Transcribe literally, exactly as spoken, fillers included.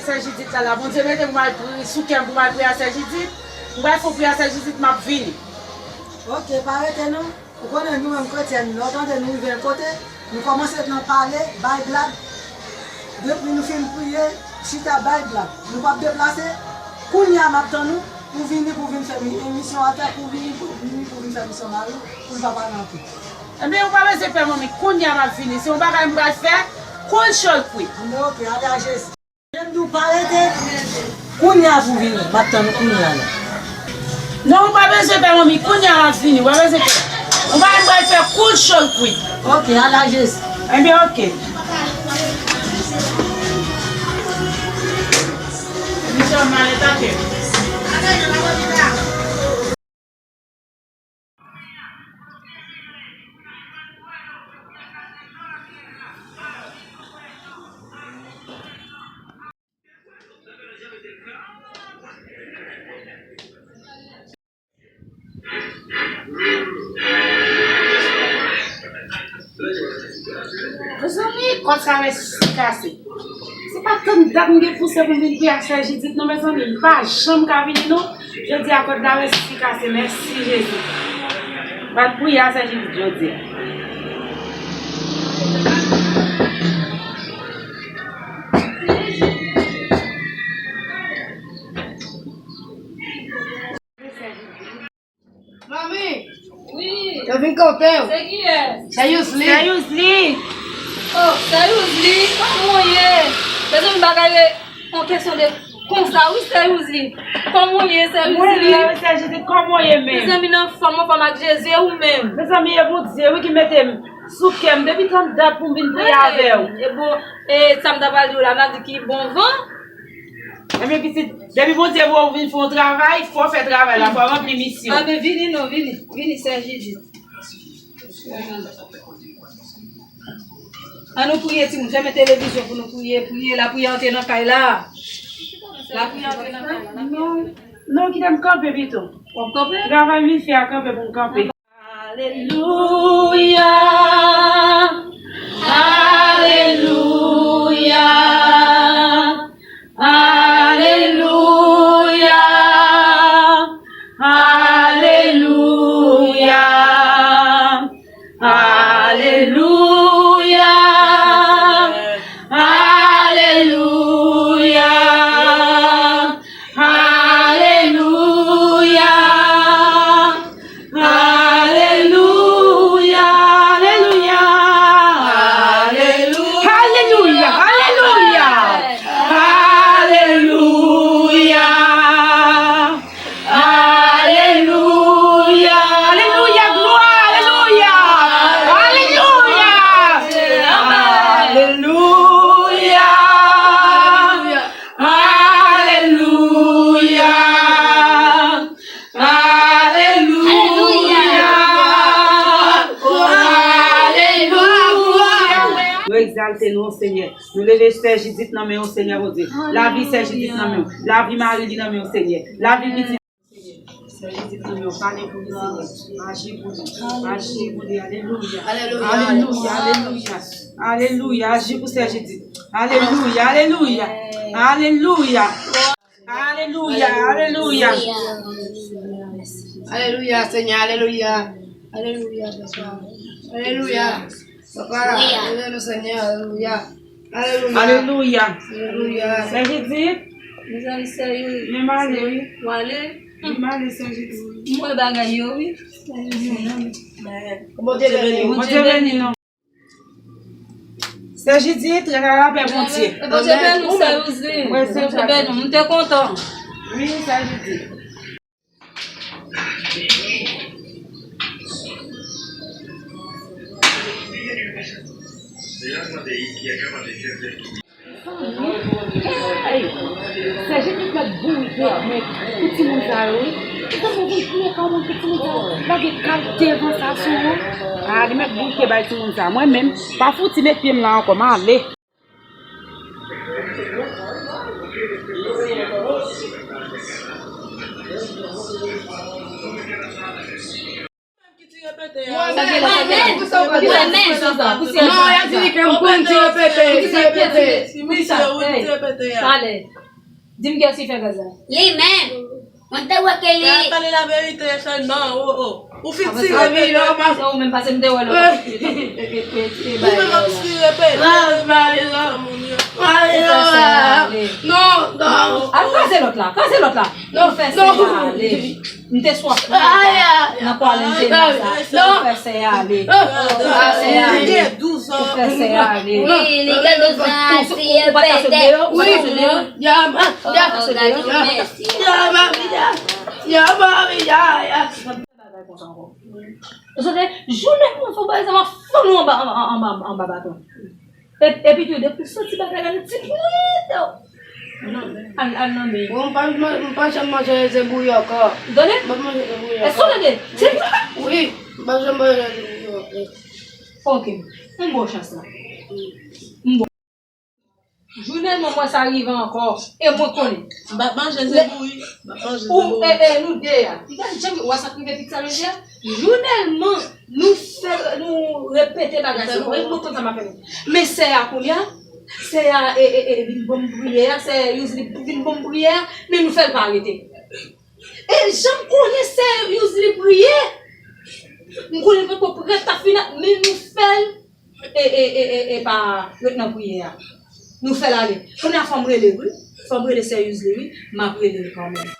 Sè Jidit la, la, Bondye mete pou m al pri, sou kè m pou m al priye a Sè Jidit. M pral fè yon priyè a Sè Jidit, m ap vini. Ok, pa rete non. Ou konnen nou menm kretyèn, lè w tande nou rive yon kote, nou kòmanse nan pale, bay blag. Depi nou fin priye, chita bay blag. Nou p ap deplase. Kounye a m ap tann ou pou vini, pou vin fè mi-, emisyon atè, pou vini, pou vini, pou vin fè misyon mari w, pou l pa pale anpil. Ebyen, ou pa bezwen pè, manmi. Kounye a m ap vini. Se yon bagay m pral fè, cool, cho l kwit. Anben, ok, ale a Jezi. Jan m di w pa rete, kounye a pou vini, m ap tann ou kounye a la. Non, ou pa bezwen pè, manmi, kounye a m ap vini, ou pa bezwen pè. Ou pa m pral fè cool, cho l kwit. Ok, ala Jezi. Ebyen, ok. Misyon male take. Mezanmi, kòd sa resi kase. Se pa tann dat m gen pouse pou m vin priye a Sè Jidit non, mezanmi. M pa janm ka vini non. Jodi a kòd la resi kase. Mèsi Jezi. M pral priye a Sè Jidit jodi a. Manmi! Wi! Yo vin kanpe w! Se kiyès? Se Yously! Se Yously! Oh, se Yously! Kòman w ye? Mezanmi, bagay e yon kesyon de konsa, wi, se Yously! Kòman w ye, se Yously? Mwen la, se Yously, kòman w ye menm? Mezanmi, m anfòm, anfòm ak Jezi, e ou menm? Mezanmi, e Bondye, wi, ki mete m sou kè m depi tann dat pou m vin priye avè w. E bon, e sa m ta pral di w la, m ap di ki bon van. Ebyen, pitit, depi Bondye voye w vin fè yon travay, fò w fè travay la, fò w ranpli misyon. Anben, vini non, vini, vini, sè Jidit. Ann nou priye, timoun, fèmen televizyon pou nou priye, priye, lapriyè antre nan kay la. Lapriyè antre nan kay la. Non, non, kite m kanpe pito. W ap kanpe? Travay m vin fè a kanpe pou m kanpe. Alelouya, alelouya, alelouya, alelouya, alelouya, alelouya. Alelouya! Alelouya! Alelouya! Alelouya! Alelouya! Alelouya! Alelouya! Alelouya! Glwa! Alelouya! Alelouya! Alelouya! Alelouya! Alelouya! Alelouya! Nou egzalte nou, o Senyè. Nou leve Sè Jidit nan men w, Senyè Bondye. Lavi Sè Jidit nan men w. Lavi mari li nan men w, Senyè. Lavi pitit. Sè Jezi, nan men w, pale pou li, Senyè. Aji pou li. Aji pou li. Alelouya. Alelouya. Alelouya. Alelouya. Alelouya. Aji pou Sè Jezi. Alelouya. Alelouya. Alelouya. Alelouya. Alelouya. Alelouya, Senyè. Alelouya. Alelouya, papa. Alelouya. Papa, ede nou, Senyè. Alelouya. Alelouya. Alelouya. Alelouya. Sè Jezi. Mezanmi, sè Jezi. Men m ale, wi. Ou ale? Wi, m ale, Sè Jezi. M wè bagay yo, wi. Bondye beni w. Bondye beni nou. Sè Jezi, trè la lapè Bondye. Bondye beni w, sè Jezi. Bondye beni w. M te kontan. Wi, Sè Jezi. Hey! Sè Jezi mèt bourike, men pou timoun sa yo, wi. Mezanmi, ou vin priye kòman pou timoun sa yo? Lage kalite van sa sou ou. Ah, li mèt bourike bay timoun sa. Mwen menm, pa fouti met pye m la ankò, m ale. Sa gen la, sa gen la. Pouse, pouse, pouse, pouse. Non, y a di li ke m konn ti repete, ti repete. Poukisa? Pale. Di m kiyès ki fè gaz la. Li menm. Mwen te wè ke li. Pale la verite sèlman, o, o. Ou fin tire pete. Se ou menm, paske m te wè lòt. Ou menm ap tire pete. Non, non. Al kraze lòt la, kraze lòt la. Non, fè sa ale. M te sou ap pran nan kwa lè m te la sa. Ou fè sè a ale. Ou fè sè a ale. Ou fè sè a ale. Wi, li gen douz an, ou pa ta sot deyò, ou pa ta sot deyò. Ou pa ta sot deyò. Ou pa ta fè bagay konsa ankò. Ou sonje, jounen mwen fè bagay sa, m ap fann ou anba, anba, anba, anba baton. E, epi tou, depi w santi bagay la, li ti pwit. Al, al nan men. Bon, m pa, m, m pa janm manje ze bouyi ankò. Tande? M pa manje ze bouyi ankò. Èske w tande? Ti pwit. Wi, m pa janm manje ze bouyi ankò. Ok. M ba w chans la. M ba w. Jounèlman, mwen sa rive ankò. E mwen konnen. M pa manje ze bouyi. M pa manje ze bouyi. Ou, e, e, nou de a. M pa janm wè sa k rive pitit sa jodi a. Jounèlman, nou fè, nou repete bagay sa. Mwen, mwen konn sa m ap fè. Men sè a kounye a, sè a, e, e, e, vin ban m priyè a, sè Youzli vin ban m priyè a, men nou fè l pa rete. E jan m konnen sè Youzli priye, m konnen l potko prèt ta fini, men nou fè l, e, e, e, e, e pa ret nan priyè a. Nou fè l ale. Kounye a fò m rele l, wi. Fò m rele sè Youzli, wi. M ap rele l kanmenm.